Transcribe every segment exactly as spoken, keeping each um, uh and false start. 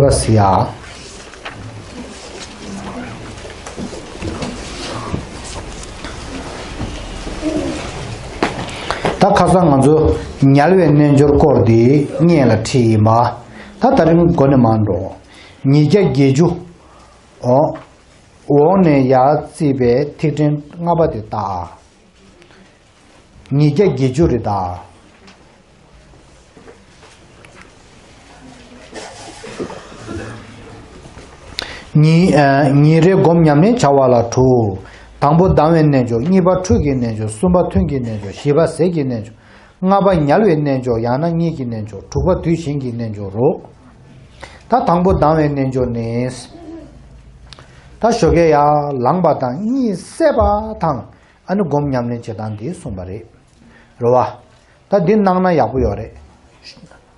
པ་ཟེར་ཡ། ད་ཁ་སང་ང་ཚོ་ཉལ་བའི་རྣལ་འབྱོར་སྐོར་འདི་སྔོན་ལ་ཁྲིད་ཡིན་པ། ད་ད་རིང་འགོ་ནས་མར་འགྲོ། ཉིས་བརྒྱ་བརྒྱད་ཅུ། འོ། འོག་ནས་ཡར་བརྩིས་པའི་ཐིག་ཕྲེང་ལྔ་པ་དེ་ལྟ། ཉིས་བརྒྱ་བརྒྱད་ཅུ་རེད་ད། ཉིན་ཨ། ཉིན་རེའི་སྒོམ་ཉམས་ལེན་བྱ་བ་ལ་དྲུག། དང་པོ་ལྡང་བའི་རྣལ་འབྱོར། གཉིས་པ་འཁྲུལ་གྱི་རྣལ་འབྱོར། གསུམ་པ་ཐུན་གྱི་རྣལ་འབྱོར། བཞི་པ་ཟས་ཀྱི་རྣལ་འབྱོར། ལྔ་པ་ཉལ་བའི་རྣལ་འབྱོར་ཡང་ན་གཉིད་ཀྱི་རྣལ་འབྱོར། དྲུག་པ་དུས་གཞན་གྱི་རྣལ་འབྱོར་རོ། ད་དང་པོ་ལྡང་བའི་རྣལ་འབྱོར་ནི། ད་ཞོགས་ཀས་ཡར་ལངས་པ་དང་གཉིད་སད་པ་དང་། ཨ་ནི་སྒོམ་ཉམས་ལེན་བྱེད་སྟངས་འདི་གསུངས་པ་རེད། རེད་བ། ད་འདི་གནང་ན་ཡག་པོ་ཡོད་རེད།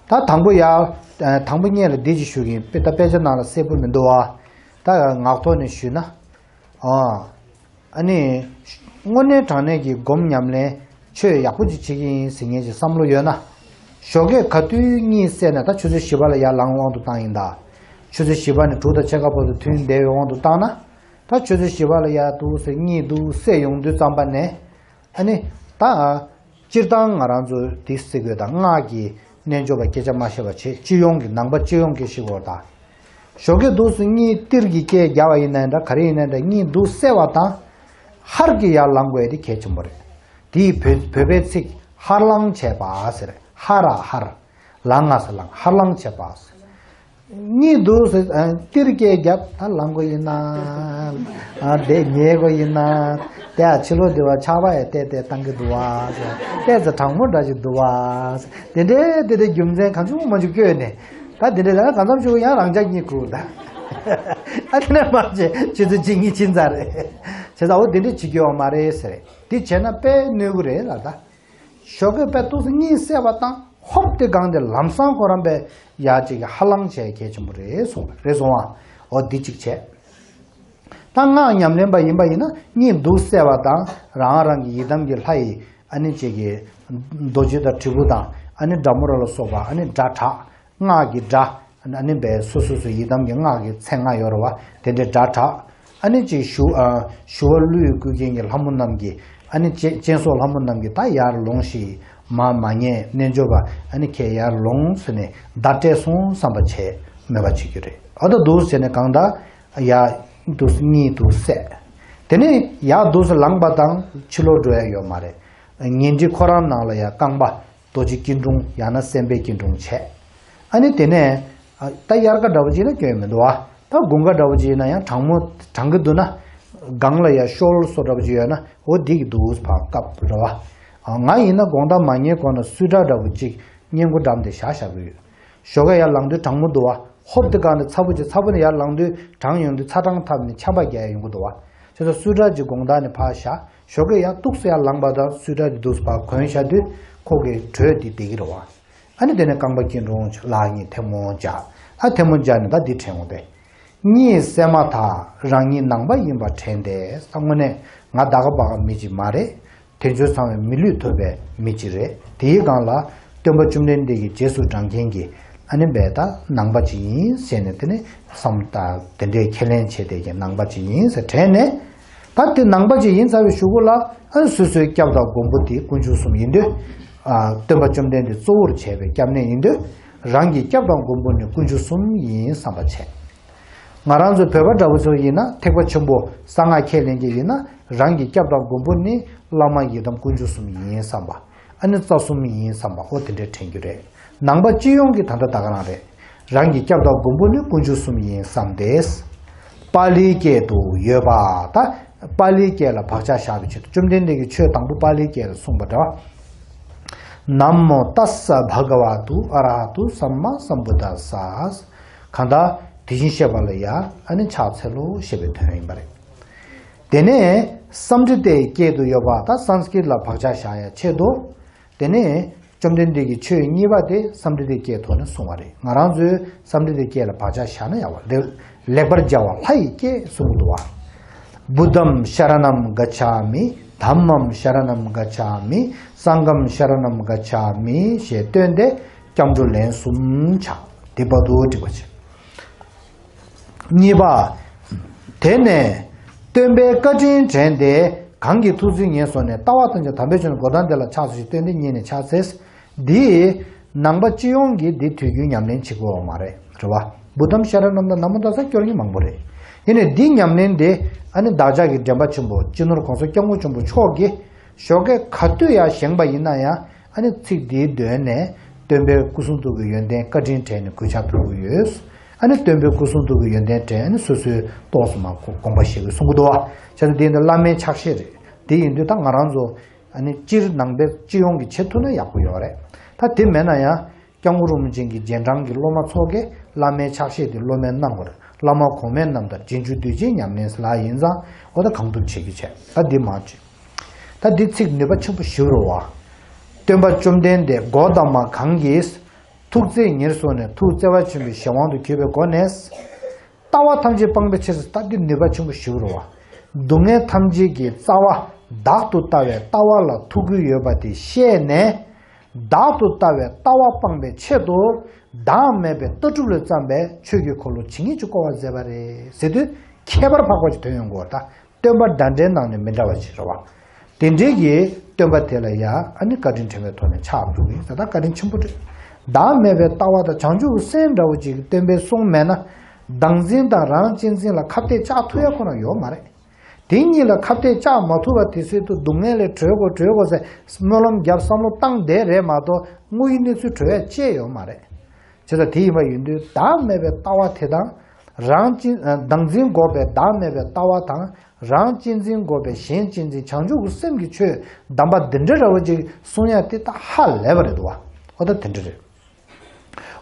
ད་དང་པོ་ཡར། ཨ། དང་པོ་སྔོན་ལ་འདི་ཅིག་ཞུ་གི་ཡིན། དཔེ་ད་དཔེ་ཆ་ནང་ལ་གསལ་པོ་མི་འདུག་བ། ད་ངག་ཐོག་ནས་ཞུས་ན། ཨ། ཨ་ནི། དངོས་གནས་དྲང་གནས་ཀྱི་སྒོམ་ཉམས་ལེན་ཆོས་ཡག་པོ་ཅིག་བྱེད་ཀྱི་ཡིན་ཟེར་མཁན་ཅིག་བསམ་བློ་ཡོད་ན། ཞོགས་ཀས་ག་དུས་གཉིད་སད་ན་ད་ཆུ་ཚོད་བཞི་པ་ལ་ཡར་ལངས་དབང་དུ་བཏང་ཡིན་ད། ཆུ་ཚོད་བཞི་པ་ནས་དྲུག་དང་ཕྱེད་ཀ་བར་དུ་ཐུན་བསྡད་པའི་དབང་དུ་བཏང་ན། ད་ཆུ་ཚོད་བཞི་པ་ལ་ཡར་འདུག་སེ་གཉིད་འདུག་སེ་ཡོང་དུས་ཙམ་པ་ནས། ཨ་ནི། ད། སྤྱིར་བཏང་ང་རང་ཚོ་འདི་ཟེར་དགོས་དང་སྔགས་ཀྱི་རྣལ་འབྱོར་པ་སྐད་ཆ་མ་བཤད་པ་བྱེད། སྤྱི་ཡོངས་ཀྱི་ནང་པ་སྤྱི་ཡོངས་ཀྱི་ཤེས་དགོས་དང་། ཞོགས་ཀས་འདུག་སེ་གཉིད་ཏིར་གྱི་སྐད་རྒྱག་པ་ཡིན་ན་འདྲ་ག་རེ་ཡིན་ན་འདྲ་གཉིད་འདུག་སེ་བ་དང་། ཧར་གྱིས་ཡར་ལངས་དགོས་ཡ་དེ་གལ་ཆེན་པོ་རེད། དེའི་བོད་བོད་པའི་ཚིག་ཧར་ལངས་བྱས་པ་ཟེར། ཧ་ར་ཧར། ལངས་ང་ས་ལངས་ཧར་ལངས་བྱས་པ་ཟེར། གཉིད་འདུག་སེ་ཨ། ཏིར་སྐད་རྒྱབ་ད་ལངས་དགོས་ཡིན་ན། ཨ། དེ་ཉལ་དགོས་ཡིན་ན། དེ་ཨ་ཕྱི་ལོགས་འདི་བ་ཆར་པ་ཡ་ཏེ་ཏེ་བཏང་གི་འདུག་བ། ཏེ་ཙི་གྲང་མོ་འདྲ་ཞིག་འདུག་བ། དེ་འདྲའི་དེ་འདྲའི་རྒྱུ་མཚན་གང་བྱུང་མང་བྱུང་བཀོད་ནས། ད་དེ་འདྲའི་ད་གང་འཚམ་ཞིག་ཡང་རང་འཇགས་གཉིད་ཁུག་ད། ཨ་དེ་ནས་མར་བྱས་ཆུ་ཚོད་གཅིག་གཉིས་ཕྱིན་ཚར་རེད། བྱས་ཙང་འོ་དེ་འདྲའི་བྱེད་རྒྱུ་ཡོད་མ་རེད་ཟེར། དེ་བྱས་ན་དཔེ་གནོད་གི་རེད་ལ་ད། ཞོགས་ཀས་དཔེ་ཏོག་ཙམ་གཉིད་སད་པ་དང་ཧོབ་སྟེ་གང་དེ་ལམ་སང་ཁོ་རང་པས་ཡ་ཅིག་ཧ་ལངས་བྱས་གལ་ཆེན་པོ་རེད་གསུངས་པ་རེད་སོང་བ། འོ་འདི་གཅིག་བྱས། ད་སྔགས་ཉམས་ལེན་པ་ཡིན་པ་ཡིན་ན་གཉིད་འདུག་སེ་བ་དང་རང་རང་གི་ཡི་དམ་གྱི་ལྷ་ཡི་ཨ་ནི་ཅིག་གི་རྡོ་རྗེ་དང་དྲིལ་བུ་དང་ཨ་ནི་དགྲ་མོ་ར་ལ་སོགས་པ་ཨ་ནི་སྒྲ་གྲགས། སྔགས་ཀྱི་སྒྲ། ཨ་ནི་པའི་སོ་སོ་སོ་ཡི་དམ་གྱི་སྔགས་ཀྱི་མཚན་ལྔ་ཡོད་རེད་བ། དེ་འདྲའི་སྒྲ་གྲགས། ཨ་ནི་ཅིག་ཞུ། ཨ། ཞུ་བ་ཀླུ་ཡི་སྐུ་རྒྱན་གྱི་ལྷ་མོ་རྣམས་ཀྱིས། ཨ་ནི་སྤྱན་སྤྱན་སོགས་ལྷ་མོ་རྣམས་ཀྱིས་ད་ཡར་ལོངས་ཤིག་མ་མ་ཉེས་རྣལ་འབྱོར་པ་ཨ་ནི་ཁྱེད་ཡར་ལོངས་ཟེར་ནས་བརྡ་སྤྲད་སོང་བསམ་པ་བྱས་མོས་པ་བྱེད་རྒྱུ་རེད། ཨ་ད་འདུག་ཟེར་ནས་གང་ལྟར་ཡར་འདུག་གཉིད་འདུག་སད། དེ་ནས་ཡར་འདུག་སེ་ལངས་པ་དང་ཕྱི་ལོགས་འགྲོ་ཡ་ཡོད་མ་རེད། ཉལ་ཁྲི་ཁོ་རང་ནང་ལ་ཡར་རྐང་པ། རྡོ་རྗེ་སྐྱིལ་ཀྲུང་ཡང་ན་སེམས་དཔའི་སྐྱིལ་ཀྲུང་བྱས། ཨ་ནི་དེ་ནས། ཨ། ད་དབྱར་ཁ་འདྲ་བོ་ཅིག་ན་སྐྱོན་མི་འདུག་ཨ། ད་དགུན་ཁ་འདྲ་བོ་ཅིག་ཡིན་ན་ཡང་གྲང་མོ་གྲང་གི་འདུག་ན། སྒང་ལ་ཡ་ཤོར་སོ་འདྲ་བོ་ཅིག་ཡོད་ན་འོ་འདི་གི་འདུག་ཕར་བཀབ་རེད་བ། ཨ། ང་ཡིན་ན་དགོང་དག་མ་ཉལ་གོང་ལ་སུས་དྲག་འདྲ་བོ་ཅིག་སྔས་མགོ་བསྒྲམས་ཏེ་བཞག་བཞག་གི་ཡོད། ཞོགས་ཀས་ཡར་ལངས་དུས་གྲང་མོ་འདུག་བ། ཧོབ་དེ་གང་ནས་ཚ་པོ་ཅིག་ཚ་པོ་ནས་ཡར་ལངས་དུས་གྲང་ཡོང་དུས་ཚ་གྲང་འཐབ་ནས་ཆམ་པ་རྒྱག་ཡ་ཡོང་གི་འདུག་བ། བྱས་ཙང་སུས་དྲག་ཅིག་དགོང་དག་ནས་ཕར་བཞག་ཞོགས་ཀས་ཡར་ཏོག་ཙམ་ཡར་ལངས་པ་དང་སུས་དྲག་ཅིག་འདུག་ཕར་གོན་བཞག་དུས་ཁོ་གི་དྲོད་འདི་བདེ་གི་རེད་བ། ཨ་ནི་དེ་ནས་རྐང་པ་སྐྱིལ་ཀྲུང་ལག་གཉིས་ཐལ་མོ་སྦྱར། ཨ་ཐལ་མོ་སྦྱར་ནས་ད་འདི་དྲན་འོང་པས། གཉིད་སད་མ་ཐག་རང་ཉིད་ནང་པ་ཡིན་པ་དྲན་ཏེ། ས་དངོས་གནས་ང་ད་ག་བ་ག་མི་ཅིག་མ་རེད། དལ་འབྱོར་ཚང་བའི་མི་ལུས་ཐོབ་པའི་མི་ཅིག་རེད། དེའི་སྒང་ལ་སྟོན་པ་བཅོམ་ལྡན་འདས་ཀྱི་རྗེས་སུ་འབྲང་མཁན་གྱི་ཨ་ནི་བས་ད་ནང་པ་ཅིག་ཡིན་ཟེར་ནས་དེ་ནི་བསམ་ད་དེ་འདྲའི་ཁས་ལེན་བྱས་ཏེ་ཀྱི་ནང་པ་ཅིག་ཡིན་ཟེར་དྲན་ནས། ད་དེ་ནང་པ་ཅིག་ཡིན་ཚར་བའི་གཞུག་གུ་ལ་ཨ་ནི་སོ་སོའི་སྐྱབས་དང་མགོན་པོ་དེ་དཀོན་མཆོག་གསུམ་ཡིན་དུས། ཨ། སྟོན་པ་བཅོམ་ལྡན་འདས་གཙོ་བོར་བྱས་པའི་སྐྱབས་གནས་ཡིན་དུས། རང་གི་སྐྱབས་དང་མགོན་པོ་ནི་དཀོན་མཆོག་གསུམ་ཡིན་བསམ་པ་བྱས། ང་རང་ཚོ་བོད་པ་འདྲ་བོ་ཚོ་ཡིན་ན་ཐེག་པ་ཆེན་པོ་གསང་སྔགས་ཁས་ལེན་གྱི་ཡིན་ན་རང་གི་སྐྱབས་དང་མགོན་པོ་ནི་བླ་མ་ཡི་དམ་དཀོན་མཆོག་གསུམ་ཡིན་བསམ་པ། ཨ་ནི་རྩ་གསུམ་ཡིན་བསམ་པ་འོ་དེ་འདྲས་དྲན་རྒྱུ་རེད། ནང་པ་སྤྱི་ཡོངས་ཀྱི་ད་ལྟ་ད་ག་རང་རེད། རང་གི་སྐྱབས་དང་མགོན་པོ་ནི་དཀོན་མཆོག་གསུམ་ཡིན་བསམ་སྟེ། པཱ་ལིའི་སྐད་དུ་ཡོད་པ་ད། པཱ་ལིའི་སྐད་ལ་བག་ཆགས་བཞག་པའི་ཆེད་དུ་བཅོམ་ལྡན་འདས་ཀྱིས་ཆོས་དང་པོ་པཱ་ལིའི་སྐད་ལ་གསུངས་པ་འདྲ། ན་མོ་ཏཱ་ས་བྷ་ག་ཝ་ཏུ་ཨ་ར་ཧ་ཏུ་སམ་མ་སམ་བུ་དཱ་ས། གང་ལྟར་དེ་བཞིན་གཤེགས་པ་ལ་ཡ་ཨ་ནི་ཕྱག་འཚལ་ལོ་ཞེས་པའི་དོན་ཡིན་པ་རེད། དེ་ནས་སཾ་སྐྲྀ་ཏའི་སྐད་དུ་ཡོད་པ་ད་སཾ་སྐྲྀ་ཏ་ལ་བག་ཆགས་བཞག་ཡ་ཆེད་དུ། དེ་ནས་བཅོམ་ལྡན་འདས་ཀྱིས་ཆོས་གཉིས་པ་དེ་སཾ་སྐྲྀ་ཏའི་སྐད་ཐོག་ནས་གསུངས་པ་རེད། ང་རང་ཚོས་སཾ་སྐྲྀ་ཏའི་སྐད་ལ་བག་ཆགས་བཞག་ན་ཡག་པ་རེད། ལེགས་པར་སྦྱར་བ་ལྷ་ཡི་སྐད་གསུང་གི་འདུག་བ། བུདྡྷམ་ཤ་ར་ཎམ་ག་ཆ་མི། དམྨམ་ཤ་ར་ཎམ་ག་ཆ་མི། སངྒྷམ་ཤ་ར་ཎམ་ག་ཆ་མི་ཞེས་བཏོན་ཏེ་སྐྱབས་འགྲོ་ལན་གསུམ་བྱ། དེ་བར་དུ་འགྲིག་པ་བྱེད། གཉིས་པ། དེ་ནས་སྟོན་པའི་བཀའ་དྲིན་དྲན་ཏེ་གང་གིས་ཐུགས་བརྩེ་ཉེར་བཟུང་ནས། ལྟ་བ་ཐམས་ཅད་དམ་པའི་ཆོས་ནི། གོ་ཏམ་དེ་ལ་ཕྱག་འཚལ་ཞིང་། སྟོན་ཏེ་སྙིང་ནས་ཕྱག་འཚལ། འདི་ནང་པ་སྤྱི་ཡོངས་ཀྱིས་འདི་དུས་རྒྱུན་ཉམས་ལེན་བྱེད་དགོས་པ་མ་རེད། རེད་བ། བུ་དམ་ཤེས་རབ་རྣམ་དག་ན་མོ་ཏཱ་ས་སྐྱོར་མཁན་མང་པོ་རེད། ཡིན་ནའི་འདི་ཉམས་ལེན་དེ་ཨ་ནི་བདག་ཅག་གི་འདྲེན་པ་ཆེན་པོ་སྤྱི་ནོར་༸གོང་ས་༸སྐྱབས་མགོན་ཆེན་པོ་མཆོག་གིས་ཞོགས་ཀས་ག་དུས་ཡར་བཞེངས་པ་ཡིན་ན་ཡང་། ཨ་ནི་ཚིག་འདིའི་མདུན་ནས་སྟོན་པའི་སྐུ་གསུང་ཐུགས་ཀྱི་ཡོན་ཏན་བཀའ་དྲིན་དྲན་ནས་གུས་ཕྱག་ཕུལ་གྱི་ཡོད། ཨ་ནི་སྟོན་པའི་སྐུ་གསུང་ཐུགས་ཀྱི་ཡོན་ཏན་དྲན། ཨ་ནི་སོ་སོའི་ཏོག་ཙམ་མར་དགོངས་པ་བཞེས་དགོས་གསུང་གི་འདུག་བ། བྱས་ཙང་འདི་ནི་བླ་མའི་ཕྱག་བཞེས་རེད། དེ་ཡིན་དུས་ད་ང་རང་ཚོ་ཨ་ནི་སྤྱིར་ནང་པའི་སྤྱི་ཡོངས་ཀྱིས་བྱེད་ཐུབ་ན་ཡག་པོ་ཡོད་རེད། ད་དེ་མེད་ན་ཡང་། སྐྱབས་མགོན་རིན་པོ་ཆེ་གི་རྗེས་འབྲང་གི་སློབ་མ་ཚོ་གིས་བླ་མའི་ཕྱག་བཞེས་དེ་སློབ་མའི་གནང་བར། བླ་མ་གོང་མའི་རྣམ་ཐར་རྗེས་འཇུག་གདུལ་བྱའི་ཉམས་ལེན་ལ་ཡིན་ཙང་། འོ་ད་གང་ཐུབ་བྱེད་ཀྱི་བྱས། ད་འདི་མ་བྱེད། ད་འདི་ཚིག་ནུས་པ་ཆེན་པོ་ཞིག་རེད་བ། སྟོན་པ་བཅོམ་ལྡན་འདས་གོ་ཏམ་གང་གིས་ཐུགས་བརྩེ་ཉེར་བཟུང་ནས། ཐུགས་བརྩེ་བ་ཆེན་པོས་གཞན་དབང་དུ་གྱུར་པའི་སྒོ་ནས། ལྟ་བ་ཐམས་ཅད་སྤང་བའི་ཕྱིར། ད་འདི་ནུས་པ་ཆེན་པོ་ཞིག་རེད་བ། སྡུག་བསྔལ་ཐམས་ཅད་ཀྱི་རྩ་བ་བདག་ཏུ་ལྟ་བའི་ལྟ་བ་ལ་ཐུག་གི་ཡོད་པ་དེ་ཤེས་ནས། བདག་ཏུ་ལྟ་བའི་ལྟ་བ་སྤང་བའི་ཆེད་དུ། བདག་མེད་པའི་ལྟ་གྲུབ་ལས་བརྩམས་པའི་ཆོས་ཀྱི་འཁོར་ལོ་ཇི་སྙེད་ཅིག་བསྐོར་བར་མཛད་པ་རེད་ཟེར་དུས། ཁྱད་པར་འཕགས་པ་ཅིག་ཐོན་ཡོང་གི་ཡོད་རེད་ད། སྟོན་པ་འདྲ་འདྲའི་ནང་ནས་མི་འདྲ་བ་ཅིག་རེད་བ། དེ་འདྲའི་གི་སྟོན་པ་དེ་ལ་ཡ་ཨ་ནི་བཀའ་དྲིན་དྲན་པའི་ཐོག་ནས་ཕྱག་འབུལ་གི་ཡིན་ཟེར། ད་བཀའ་དྲིན་ཆེན་པོ་རེད། བདག་མེད་པའི་ལྟ་བ་དང་བྱང་ཆུབ་ཀྱི་སེམས་འདྲ་བོ་ཅིག་སྟོན་པས་གསུངས་མེད་ན། བདག་འཛིན་དང་རང་གཅེས་འཛིན་ལ་ཁ་གཏད་བཅག་ཐུབ་ཡ་ཁོ་ན་ཡོད་མ་རེད། དེ་གཉིས་ལ་ཁ་གཏད་བཅག་མ་ཐུབ་པ་དེ་སྲིད་དུ་སྡུག་བསྔལ་ལས་གྲོལ་དགོས་གྲོལ་དགོས་ཟེར་སྨོན་ལམ་བརྒྱབ་བསམ་བློ་བཏང་བསྡད་རེད་མ་གཏོགས། དངོས་ཡོད་གནས་ཚུལ་གྲོལ་ཡ་ཅི་ཡང་ཡོད་མ་རེད། བྱས་ཙང་དེ་ཡིན་པ་ཡིན་དུས་བདག་མེད་པའི་ལྟ་བ་དེ་དང་། རང་གཅེས། བདག་འཛིན་འགོག་པའི་བདག་མེད་པའི་ལྟ་བ་དང་། རང་གཅེས་འཛིན་འགོག་པའི་གཞན་གཅེས་འཛིན་བྱང་ཆུབ་ཀྱི་སེམས་ཀྱི་ཆོས་གདམས་པ་འདི་འདྲ་འདྲ་བོ་ཅིག་གསུང་ཡ་དེ་ད་ཧ་ལས་པ་རེད་འདུག་བ། འོ་ད་དེ་འདྲ་རེད།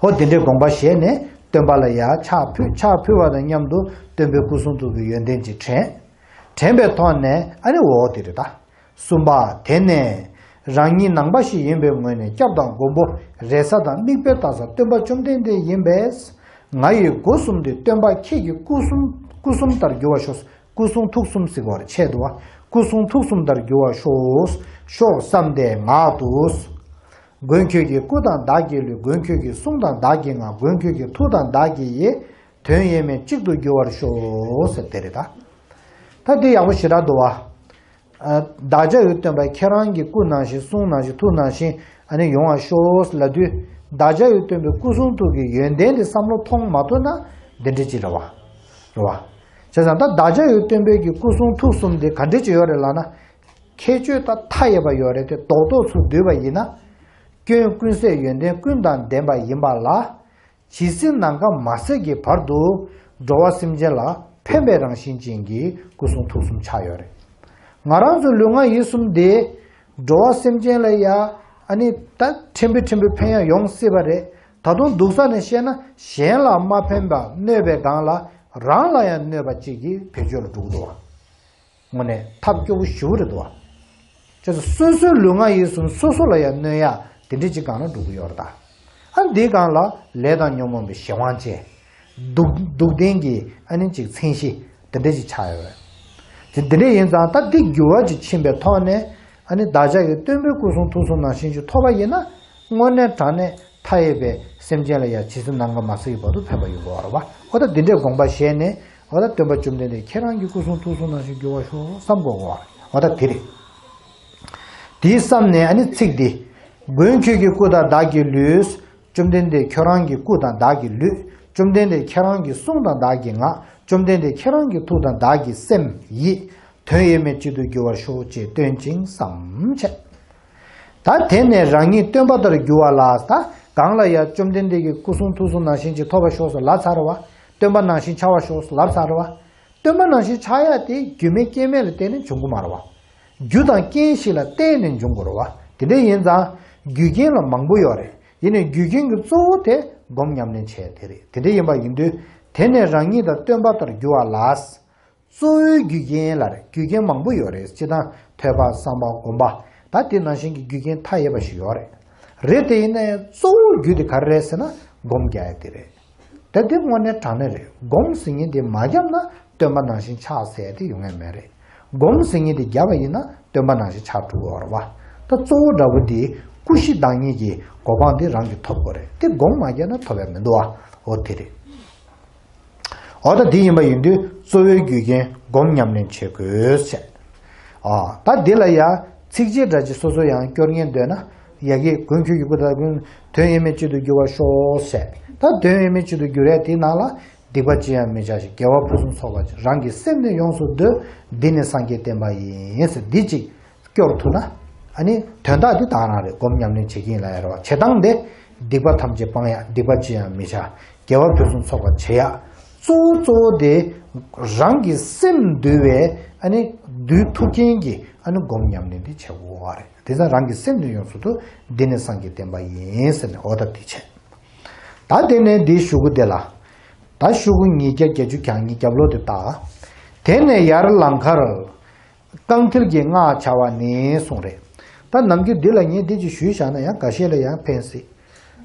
འོ་དེ་འདྲའི་དགོངས་པ་བཞེས་ནས་སྟོན་པ་ལ་ཡར་ཕྱག་ཕུལ། ཕྱག་ཕུལ་བ་དང་མཉམ་དུ་སྟོན་པའི་སྐུ་གསུང་ཐུགས་ཀྱི་ཡོན་ཏན་ཅིག་དྲན། དྲན་པའི་ཐོག་ནས་ཨ་ནི་འོ་དེ་རེད་ད། གསུམ་པ། དེ་ནས་རང་ཉིད་ནང་པ་ཞིག་ཡིན་པའི་ངོས་ནས་སྐྱབས་དང་མགོན་པོ་རེ་ས་དང་མིག་དཔེ་ལྟ་ས་སྟོན་པ་བཅོམ་ལྡན་འདས་ཡིན་པས། ང་ཡི་སྒོ་གསུམ་དུ་སྟོན་པ་ཁྱེད་ཀྱི་སྐུ་གསུམ། སྐུ་གསུམ་ལྟར་འགྱུར་བར་ཤོག། སྐུ་གསུང་ཐུགས་གསུམ་ཟེར་བ་རེད། ཆེད་དུ་བ། སྐུ་གསུང་ཐུགས་གསུམ་ལྟར་འགྱུར་བར་ཤོག། ཤོག་བསམ་སྟེ་ངག་ཏུ། མགོན་ཁྱོད་ཀྱི་སྐུ་དང་བདག་གི་ལུས། མགོན་ཁྱོད་ཀྱི་གསུང་དང་བདག་གི་ངག། མགོན་ཁྱོད་ཀྱི་ཐུགས་དང་བདག་གི་ཡིད། དོན་ཡོད་མེད་གཅིག་ཏུ་འགྱུར་བར་ཤོག་ཟེར་དེ་རེད་ད། ད་འདི་ཡག་པོ་ཞེ་དྲག་འདུག་བ། ཨ། བདག་ཅག་ཡི་སྟོན་པ་ཁྱེད་རང་གི་སྐུ་ནང་བཞིན་གསུང་ནང་བཞིན་ཐུགས་ནང་བཞིན་ཨ་ནི་ཡོང་བར་ཤོག་ལབ་དུས། བདག་ཅག་ཡི་སྟོན་པའི་སྐུ་གསུང་ཐུགས་ཀྱི་ཡོན་ཏན་དེ་བསམ་བློ་ཐོངས་མ་ཐུབ་ན་འདི་འདྲ་ཅིག་རེད་བ། རེད་བ། བྱས་ཙང་ད་བདག་ཅག་ཡི་སྟོན་པའི་གི་སྐུ་གསུང་ཐུགས་གསུམ་དེ་ག་འདྲ་ཅིག་ཡོད་རེད་ལབ་ན། ཁྱད་ཆོས་ད་མཐའ་ཡས་པ་ཡོད་རེད་དེ། རྡོག་རྡོག་ཚུར་བསྡུས་པ་ཡིན་ན། སྐྱོན་ཀུན་ཟད་ཡོན་ཏན་ཀུན་དང་ལྡན་པ་ཡིན་པ་ལ། ཇི་སྲིད་ནམ་མཁའ་མ་ཟད་ཀྱི་བར་དུ་འགྲོ་བ་སེམས་ཅན་ལ་ཕན་པའི་རང་བཞིན་ཅན་གྱི་སྐུ་གསུང་ཐུགས་གསུམ་ཆགས་ཡོད་རེད། ང་རང་ཚོའི་ལུས་ངག་ཡིད་གསུམ་དེ་འགྲོ་བ་སེམས་ཅན་ལ་ཡ་ཨ་ནི་ད་ཕྲན་བུ་ཕྲན་བུ་ཕན་ཡ་ཡོང་སྲིད་པ་རེད། ད་དུང་སྡུག་ས་ནས་བཤད་ན་གཞན་ལ་མ་ཕན་པ་གནོད་པའི་སྒང་ལ་རང་ལ་ཡང་གནོད་པ་ཅིག་གི་བེད་སྤྱོད་ལ་འགྲོ་གི་འདུག་བ། དངོས་གནས་ཐབས་སྐྱོ་པོ་ཞེ་པོ་རེད་འདུག་བ། བྱས་ཙང་སོ་སོའི་ལུས་ངག་ཡིད་གསུམ་སོ་སོ་ལ་ཡང་གནོད་ཡ་དེ་འདྲ་ཅིག་སྒང་ལ་འགྲོ་གི་ཡོད་རེད་ད། ཨ་འདིའི་སྒང་ལ་ལས་དང་ཉོན་མོངས་པའི་གཞན་དབང་ཅན། སྡུག་སྡུག་བདེན་གྱི་ཨ་ནི་ཅིག་མཚན་གཞི་དེ་འདྲ་ཅིག་ཆགས་ཡོད་རེད། དེ་འདི་འདྲ་ཡིན་ཙང་ད་འདི་འགྱུར་བ་ཅིག་ཕྱིན་པའི་ཐོག་ནས་ཨ་ནི་བདག་ཅག་གི་སྟོན་པའི་སྐུ་གསུང་ཐུགས་གསུམ་ནང་བཞིན་ཅིག་ཐོབ་པ་ཡིན་ན། དངོས་གནས་དྲང་གནས་མཐའ་ཡས་པའི་སེམས་ཅན་ལ་ཡང་ཇི་སྲིད་ནམ་མཁའ་མ་ཟད་ཀྱི་བར་དུ་ཕན་པ་ཡོང་གི་ཡོད་རེད་བ། འོ་ད་འདི་འདྲའི་དགོངས་པ་བཞེས་ནས། འོ་ད་སྟོན་པ་བཅོམ་ལྡན་འདས་ཁྱེད་རང་གི་སྐུ་གསུང་ཐུགས་གསུམ་ནང་བཞིན་འགྱུར་བར་ཤོག་བསམ་དགོས་གོ། འོ་ད་དེ་རེད། དེའི་བསམ་ནས་ཨ་ནི་ཚིག་འདི། མགོན་ཁྱོད་ཀྱི་སྐུ་དང་བདག་གི་ལུས། བཅོམ་ལྡན་འདས་ཁྱོད་རང་གི་སྐུ་དང་བདག་གི་ལུས། བཅོམ་ལྡན་འདས་ཁྱེད་རང་གི་གསུང་དང་བདག་གི་ངག། བཅོམ་ལྡན་འདས་ཁྱེད་རང་གི་ཐུགས་དང་བདག་གི་སེམས་ཡིད། དོན་ཡོད་མེད་གཅིག་ཏུ་འགྱུར་བར་ཤོག་ཅེས་སྟོན་ཅིང་བསམ་བྱས། ད་དེ་ནས་རང་ཉིད་སྟོན་པ་ལྟར་འགྱུར་བ་ལ། ད་གང་ལ་ཡང་བཅོམ་ལྡན་འདས་ཀྱི་སྐུ་གསུང་ཐུགས་གསུམ་ནང་བཞིན་གྱི་ཐོབ་པར་ཤོག་ཟེར་ལབ་ཚར་བ། སྟོན་པ་ནང་བཞིན་ཆགས་པར་ཤོག་ཟེར་ལབ་ཚར་བ། སྟོན་པ་ནང་བཞིན་ཆགས་ཡ་དེ་རྒྱུ་མེད་རྐྱེན་མེད་ལ་བརྟེན་ནས་འབྱུང་གི་མ་རེད་བ། རྒྱུ་དང་རྐྱེན་ཞིག་ལ་བརྟེན་ནས་འབྱུང་དགོས་རེད་བ། དེ་འདྲ་ཡིན་ཙང་རྒྱུ་རྐྱེན་ལ་མང་པོ་ཡོད་རེད། ཡིན་ནའི་རྒྱུ་རྐྱེན་གྱི་གཙོ་བོ་དེ་སྒོམ་ཉམས་ལེན་བྱས་དེ་རེད། དེ་འདྲ་ཡིན་པ་ཡིན་དུས། དེ་ནས་རང་ཉིད་དང་སྟོན་པ་ལྟར་འགྱུར་བ་ལ། གཙོ་བོའི་རྒྱུ་རྐྱེན་ལ་རེད། རྒྱུ་རྐྱེན་མང་པོ་ཡོད་རེད། སྤྱིར་བཏང་ཐོས་པ་བསམ་པ་སྒོམ་པ། ད་དེ་ནང་བཞིན་གྱི་རྒྱུ་རྐྱེན་མཐའ་ཡས་པ་ཞིག་ཡོད་རེད། རེད་དེ་ཡིན་ན་ཡང་གཙོ་བོའི་རྒྱུ་དེ་ག་རེ་རེད་ཟེར་ན་སྒོམ་རྒྱག་ཡ་དེ་རེད། ད་དེ་དངོས་གནས་དྲང་གནས་རེད། སྒོམ་ཟེར་མཁན་དེ་མ་བརྒྱབ་ན་སྟོན་པ་ནང་བཞིན་ཆགས་ཟེར་ཡ་དེ་ཡོང་ཡ་མེད་རེད། སྒོམ་ཟེར་མཁན་དེ་བརྒྱབ་པ་ཡིན་ན་སྟོན་པ་ནང་བཞིན་ཆགས་འགྲོ་གི་ཡོད་རེད་བ། ད་གཙོ་བོ་འདྲ་པོ་དེ་སྐུ་གཞི་བདག་ཉིད་ཀྱི་གོ་འཕང་དེ་རང་གིས་ཐོབ་དགོས་རེད། དེ་སྒོམ་མ་བརྒྱབ་ན་ཐོབ་ཡ་མི་འདུག་བ། འོ་དེ་རེད། འོ་ད་འདི་ཡིན་པ་ཡིན་དུས་གཙོ་བོའི་རྒྱུ་རྐྱེན་སྒོམ་ཉམས་ལེན་བྱེད་དགོས་ཟེར། ཨ་ད་འདི་ལ་ཡ་ཚིགས་བཅད་འདྲ་ཅིག་སོ་སོ་ཡང་སྐྱོར་ཉན་འདོད་ན། ཡ་གི་ཀུན་ཁྱོད་ཀྱི་སྐུ་དང་ཀུན། དོན་ཡོད་མེད་གཅིག་ཏུ་འགྱུར་བར་ཤོག་ཟེར། ད་དོན་ཡོད་མེད་གཅིག་ཏུ་འགྱུར་ཡས་དེའི་ནང་ལ། སྡིག་པ་ཅི་ཡང་མི་བྱ་ཞིང་། དགེ་བ་ཕུན་སུམ་ཚོགས་པར་བྱ། རང་གི་སེམས་ནི་ཡོངས་སུ་འདུལ། འདི་ནི་སངས་རྒྱས་བསྟན་པ་ཡིན་ཟེར་འདི་གཅིག་སྐྱོར་ཐུབ་ན། ཨ་ནི་དོན་དག་འདི་དག་རང་རེད། སྒོམ་ཉམས་ལེན་བྱེད་ཀྱིན་ལ་ཡ་རེད་བ། བྱེད་སྟངས་དེ། སྡིག་པ་ཐམས་ཅད་སྤང་ཡ། སྡིག་པ་ཅི་ཡང་མི་བྱ། དགེ་བ་ཕུན་སུམ་ཚོགས་པར་བྱེད་ཡ། གཙོ་བོ་གཙོ་བོ་དེ། རང་གི་སེམས་འདུལ་བའི་ཨ་ནི་འདུལ་ཐུབ་མཁན་གྱི་ཨ་ནི་སྒོམ་ཉམས་ལེན་དེ་བྱེད་དགོས་པ་རེད། དེ་ཙང་རང་གི་སེམས་ནི་ཡོངས་སུ་འདུལ། འདི་ནི་སངས་རྒྱས་བསྟན་པ་ཡིན་ཟེར་ནས་འོ་ད་དེ་བྱས། ད་དེ་ནས་འདིའི་གཞུག་གུ་དེ་ལ། ད་གཞུག་གུ་ཉིས་བརྒྱ་བརྒྱད་ཅུ་གྱ་གཉིས། རྒྱབ་ལོགས་དེ་ལྟ། དེ་ནས་ཡར་ལང་ཁར། རྐང་མཐིལ་གྱི་སྔགས་བྱ་བ་ནི་གསུངས་རེད། ད་ནམ་རྒྱུན་འདི་ལ་ངས་འདི་ཅིག་ཞུས་བཞག་ན་ཡང་འགའ་ཤས་ལ་ཡང་ཕན་སྲིད།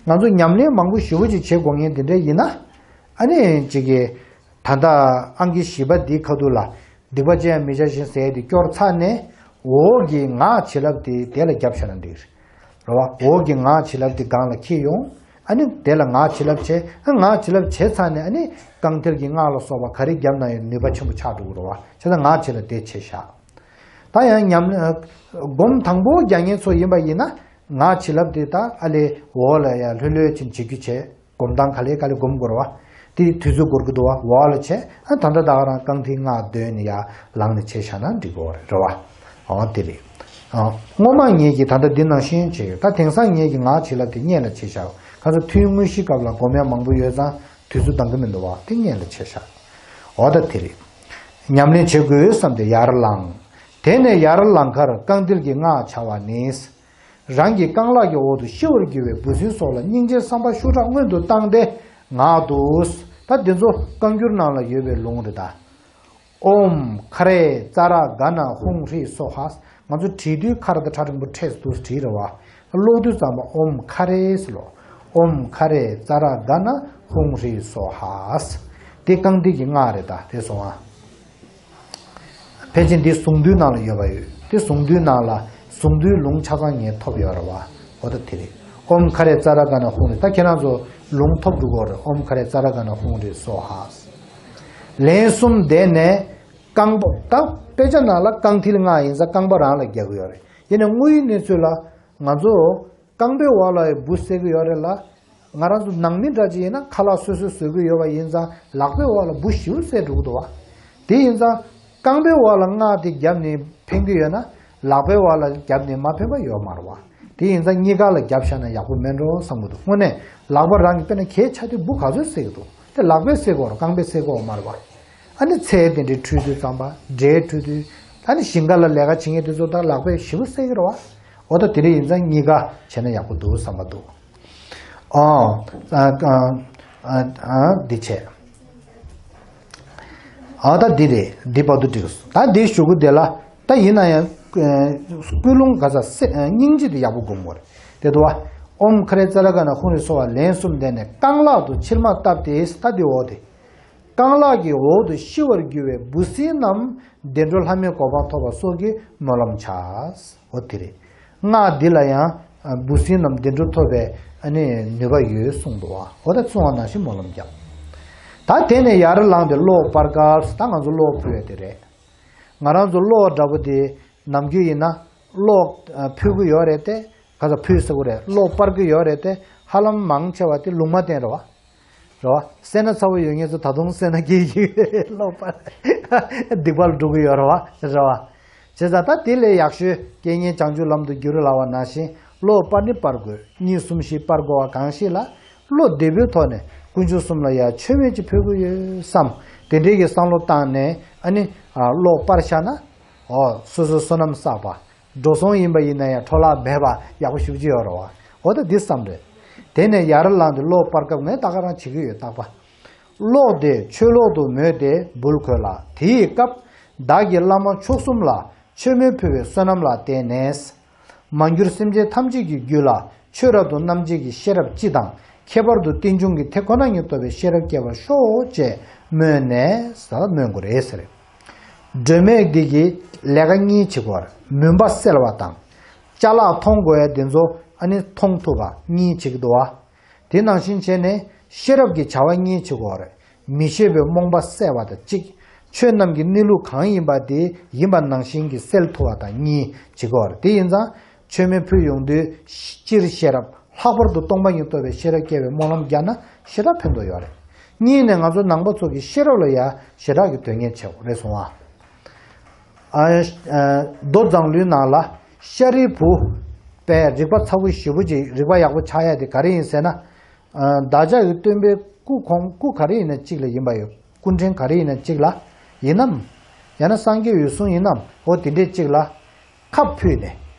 ང་ཚོ་ཉམས་ལེན་མང་པོ་ཞེ་པོ་ཅིག་བྱེད་དགོས་མཁན་དེ་འདྲ་ཡིན་ན། ཨ་ནི་ཅིག་གི། ད་ལྟ་ཨང་ཀི་བཞི་པ་འདིའི་ཁ་ཐུག་ལ། སྡིག་པ་ཅི་ཡང་མི་བྱ་ཞིང་ཟེར་ཡས་དེ་སྐྱོར་ཚར་ནས། འོག་གི་སྔགས་བྱིན་རླབས་དེ་དེ་ལ་རྒྱབ་བཞག་ན་འགྲིག་རེད། རེད་བ། འོག་གི་སྔགས་བྱིན་རླབས་དེ་སྒང་ལ་འཁྱེར་ཡོང་། ཨ་ནི་དེ་ལ་སྔགས་བྱིན་རླབས་བྱས། ཨ་སྔགས་བྱིན་རླབས་བྱས་ཚར་ནས་ཨ་ནི་རྐང་མཐིལ་གྱི་སྔགས་ལ་སོགས་པ་ག་རེ་བརྒྱབ་ན་ཡང་ནུས་པ་ཆེན་པོ་ཆགས་འགྲོ་གི་རེད་བ། བྱས་ཙང་སྔགས་བྱིན་རླབས་དེ་བྱས་བཞག། ད་ཡང་ཉམས་ལེན། སྒོམ་དང་པོ་རྒྱག་མཁན་ཚོ་ཡིན་པ་ཡིན་ན། སྔགས་བྱིན་རླབས་དེ་ད་ཨ་ལས་འོག་ལ་ཡང་ལྷོད་ལྷོད་ཅིག་བྱེད་རྒྱུ་བྱས། སྒོམ་སྟངས་ག་ལེ་ག་ལེ་སྒོམ་དགོས་རེད་བ། དེ་དུས་ཚོད་འགོར་གི་འདུག་བ། འོག་ལ་བྱས། ཨ་ད་ལྟ་ད་ག་རང་རྐང་མཐིལ་སྔགས་འདོན་ནས་ཡར་ལངས་ནས་བྱས་བཞག་ན་འགྲིག་གི་རེད་བ། འོ་དེ་རེད། ཨ་སྔོན་མ་ངེད་ཀྱིས་ད་ལྟ་འདི་ནང་བཞིན་བྱས་ཡོད། ད་དེང་སང་ངེད་ཀྱིས་སྔགས་བྱིན་རླབས་དེ་སྔོན་ལ་བྱས་བཞག། ཁ་སང་ཐུན་དངོས་གཞིའི་སྐབས་ལ་སྒོམ་ཡ་མང་པོ་ཡོད་ཙང་དུས་ཚོད་འདང་གི་མི་འདུག་བ། དེ་སྔོན་ལ་བྱས་བཞག། འོ་ད་དེ་རེད། ཉམས་ལེན་བྱེད་དགོས་བསམ་སྟེ་ཡར་ལངས། དེ་ནས་ཡར་ལང་ཁར་རྐང་མཐིལ་གྱི་སྔགས་བྱ་བ་ནི། རང་གི་རྐང་ལག་གི་འོག་ཏུ་ཤི་བར་གྱུར་བའི་འབུ་སྲིན་སོགས་ལ་སྙིང་རྗེའི་བསམ་པ་ཤུགས་དྲག་སྔོན་དུ་བཏང་སྟེ་ངག་ཏུ། ད་འདི་ཚོ་རྐང་འགྱུར་ནང་ལ་ཡོད་པའི་ལུང་རེད་ད། ཨོཾ་ཁ་རེ་ཙ་ར་ག་ན་ཧཱུྃ་ཧྲཱིཿ་སྭཱ་ཧཱ། ང་ཚོ་བྲིས་དུས་ཁ་ར་དང་ཁྲ་འགྲེང་བུ་འཕྲེས་སུ་འདུག་བྲིས་རེད་བ། ཀློག་དུས་ཙམ་པ་ཨོཾ་ཁ་རེ་ཟེར་ལོ། ཨོཾ་ཁ་རེ་ཙ་ར་ག་ན་ཧཱུྃ་ཧྲཱིཿ་སྭཱ་ཧཱ། དེ་རྐང་མཐིལ་གྱི་སྔགས་རེད་ད། དེ་སོང་ཨ། ཕལ་ཆེར་འདི་གཟུངས་འདུས་ནང་ལ་ཡོད་པ་ཡོད། དེ་གཟུངས་འདུས་ནང་ལ་གཟུངས་འདུས་ལུང་ཆ་ཚང་ངས་ཐོབ་ཡོད་རེད་བ། འོ་ད་དེ་རེད། ཨོཾ་ཁ་རེ་ཙ་ར་ག་ན་ཧཱུྃ་ཧྲཱིཿ། ད་ཁྱེད་རང་ཚོ་ལུང་ཐོབ་འགྲོ་གི་རེད། ཨོཾ་ཁ་རེ་ཙ་ར་ག་ན་ཧཱུྃ་ཧྲཱིཿ་སྭཱ་ཧཱ། ལན་གསུམ་བཟླས་ནས་རྐང་པ། ད་དཔེ་ཆ་ནང་ལ་རྐང་མཐིལ་སྔགས་ཡིན་ཙང་རྐང་པ་རང་ལ་རྒྱག་གི་ཡོད་རེད། ཡིན་ནའི་དངོས་ཡོད་གནས་ཚུལ་ལ་ང་ཚོ་རྐང་པའི་འོག་ལ་འབུ་བསད་ཀྱི་ཡོད་རེད་ལ། ང་རང་ཚོ་ནང་མི་འདྲ་ཅིག་ཡིན་ན་ཁ་ལག་སོ་སོས་བཟོ་གི་ཡོད་པ་ཡིན་ཙང་ལག་པའི་འོག་ལ་འབུ་ཞེ་པོ་བསད་འགྲོ་གི་འདུག་བ། དེ་ཡིན་ཙང་རྐང་པའི་འོག་ལ་སྔགས་དེ་བརྒྱབ་ནས་འཕེན་གྱི་ཡོད་ན། ལག་པའི་འོག་ལ་བརྒྱབ་ནས་མ་འཕེན་པ་ཡོད་མ་རེད་བ། དེ་ཡིན་ཙང་གཉིས་ཀ་ལ་བརྒྱབ་བཞག་ན་ཡག་པོ་མེད་འགྲོ་བསམ་གྱི་འདུག། དངོས་གནས་ལག་པ་རང་གིས་དཔེར་ན་གད་ཆག་དུས་འབུ་ག་ཚོད་བསད་ཀྱི་འདུག། དེ་ལག་པས་བསད་ཀྱི་ཡོད་རེད། རྐང་པས་བསད་ཀྱི་ཡོད་མ་རེད་བ། ཨ་ནི་ཚལ་དེ་འདྲའི་འཁྲུད་དུས་ཙམ་པ། འབྲས་འཁྲུད་དུས། ཨ་ནི་ཞིང་ཁ་ལ་ལས་ཀ་བྱེད་མཁན་དེ་ཚོ་ད་ལག་པས་ཞེ་པོ་བསད་ཀྱི་རེད་བ། འོ་ད་དེ་འདྲ་ཡིན་ཙང་གཉིས་ཀ་བྱས་ན་ཡག་པོ་འདུག་བསམ་པ་འདུག། ཨོ། ཨ་ཨ་ཨ་འདི་བྱས། ཨ་ད་འདི་རེད། འདི་བར་དུ་འགྲིག་སོང་། ད་འདི་གཞུག་གུ་དེ་ལ་ད་ཡིན་ན་ཡང་ཀུན་སློང་ག་ས་སེ་སྙིང་རྗེ་དེ་ཡག་པོ་སྒོམ་དགོས་རེད། དེ་འདུག་བ། ཨོཾ་ཁ་རེ་ཙ་ར་ག་ན་ཧཱུྃ་ཧྲཱིཿ་སྭཱ་ཧཱ། ལན་གསུམ་བཟླས་ནས་རྐང་ལག་ཏུ་མཆིལ་མ་བཏབ་སྟེ། ད་འདི་འོག་དེ། རྐང་ལག་གི་འོག་ཏུ་ཤི་བར་གྱུར་བའི་འབུ་སྲིན་རྣམས་བདེ་འགྲོ་ལྷ་མིའི་གོ་འཕང་ཐོབ་པ་སོགས་ཀྱི་སྨོན་ལམ་བྱ། འོ་དེ་རེད། སྔགས་འདི་ལ་ཡང་འབུ་སྲིན་རྣམས་བདེ་འགྲོ་ཐོབ་པའི་ཨ་ནི་ནུས་པ་ཡོད་གསུངས་འདུག་བ། འོ་ད་གསུང་བ་ནང་བཞིན་སྨོན་ལམ་བརྒྱབ། ད་དེ་ནས་ཡར་ལངས་ཏེ་གློག་སྤར་སྐབས། ད་ང་ཚོ་གློག་ཕུལ་བ་དེ་རེད། ང་རང་ཚོ་གློག་འདྲ་པོ་དེ་ནམ་རྒྱུན་ཡིན་ན་གློག་ཕུལ་གི་ཡོད་རེད་དེ། ག་ཚོད་ཕུལ་ཟེར་གི་རེད། གློག་སྤར་གི་ཡོད་རེད་དེ། ཧ་ལམ་མང་ཆེ་བ་དེ་ལུང་མ་བསྟན་རེད་བ། རེད་བ། སེར་སྣ་ཚ་བོ་ཡོད་མཁན་ཚོ་ད་དུང་སེར་སྣ་སྐྱེ་གི་གློག་སྤར། སྡིག་པ་ལ་འགྲོ་གི་ཡོད་རེད་བ། རེད་བ། བྱས་ཙང་ད་དེ་ལས་ཡག་ཤོས་རྐྱེན་ངན་བྱང་ཆུབ་ལམ་དུ་བསྒྱུར་ལབ་པ་ནང་བཞིན་གློག་སྤར་ནི་སྤར་དགོས། གཉིས་གསུམ་བཞི་སྤར་དགོས་པ་གང་ཞིག་ལ། བློ་བདེ་པོའི་ཐོག་ནས་དཀོན་མཆོག་གསུམ་ལ་ཡ་མཆོད་མེ་ཅིག་ཕུལ་གི་ཡོད་བསམ། དེ་འདྲའི་གི་བསམ་བློ་བཏང་ནས་ཨ་ནི་གློག་སྤར་བཞག་ན། འོ་སོ་སོའི་བསོད་ནམས་བསགས་པ། འགྲོ་སོང་ཡིན་པ་ཡིན་ན་ཡང་འཕྲོ་བརླག་མེད་པ་ཡག་པོ་ཞེ་པོ་ཅིག་ཡོད་རེད་བ། འོ་ད་འདི་བསམ་རེད། དེ་ནས་ཡར་ལངས་ཏེ་གློག་སྤར་སྐབས་ངས་ད་ག་རང་བྱེད་ཀྱི་ཡོད། རྟག་པ། གློག་དེ་ཆོས་གློག་ཏུ་མོས་ཏེ་འབུལ་དགོས་ལ། དེའི་སྐབས་བདག་གིས་བླ་མ་མཆོག་གསུམ་ལ་མཆོད་མེ་ཕུལ་བའི་བསོད་ནམས་ལ་བརྟེན་ནས། མ་གྱུར་སེམས་ཅན་ཐམས་ཅད་ཀྱི་རྒྱུད་ལ་ཆོས་རབ་ཏུ་རྣམ་འབྱེད་ཀྱི་ཤེས་རབ་སྤྱི་དང་། ཁྱད་པར་དུ་རྟེན་འབྱུང་གི་ཐེག་ཁོ་ན་ཉིད་རྟོགས་པའི་ཤེས་རབ་སྐྱེ་བར་ཤོག་ཅེས་སྨོན་ནས་ཟེར་སྨོན་དགོས་རེད་ཟེར། སྒྲོན་མེ་འདི་གིས་ལས་ཀ་གཉིས་བྱེད་དགོས་རེད། མུན་པ་སེལ་བ་དང་། ཅ་ལག་མཐོང་དགོས་ཡ་དེ་ཚོ་ཨ་ནི་མཐོང་ཐུབ་པ་གཉིས་བྱེད་ཀྱི་འདུག་བ། དེ་ནང་བཞིན་བྱས་ནས་ཤེས་རབ་ཀྱི་བྱ་བ་གཉིས་བྱེད་དགོས་རེད། མི་ཤེས་པའི་རྨོངས་པ་བསལ་བ་དང་གཅིག་ཆོས་རྣམས་ཀྱི་གནས་ལུགས་གང་ཡིན་པ་དེ་ཡིན་པ་ནང་བཞིན་གྱི་གསལ་ཐུབ་པ་དང་གཉིས་བྱེད་དགོས་པ་རེད། དེ་ཡིན་ཙང་མཆོད་མེ་ཕུལ་ཡོང་དུས་སྤྱིར་ཤེས་རབ། ལྷག་པར་དུ་སྟོང་པ་ཉིད་རྟོགས་པའི་ཤེས་རབ་སྐྱེ་བའི་སྨོན་ལམ་བརྒྱབ་ན་ཞེ་དྲག་ཕན་ཐོགས་ཡོད་རེད། གཉིས་ནས་ང་ཚོ་ནང་པ་ཚོ་གི་ཤེས་རབ་ལ་ཡང་ཞེ་དྲག་གི་དོན་གཉེར་བྱེད་དགོས་རེད་གསུང་བ། ཨ། ཨ། མདོ་མཛངས་བླུན་ནང་ལ་ཤཱ་རིའི་བུ་པས་རིག་པ་ཚ་པོ་ཞེ་པོ་ཅིག་རིག་པ་ཡག་པོ་ཆགས་ཡ་དེ་ག་རེ་ཡིན་ཟེར་ན། ཨ། བདག་ཅག་གི་སྟོན་པའི་སྐུ་གོང་སྐུ་ག་རེ་ཡིན་ན་གཅིག་ལ་ཡིན་པ་ཡོད། སྐུ་ཕྲེང་ག་རེ་ཡིན་ན་གཅིག་ལ་ཡིན་ནམ། ཡང་ན་སངས་རྒྱས་འོད་སྲུང་ཡིན་ནམ། འོ་དེ་འདྲས་གཅིག་ལ། ཁབ་ཕུལ་ནས།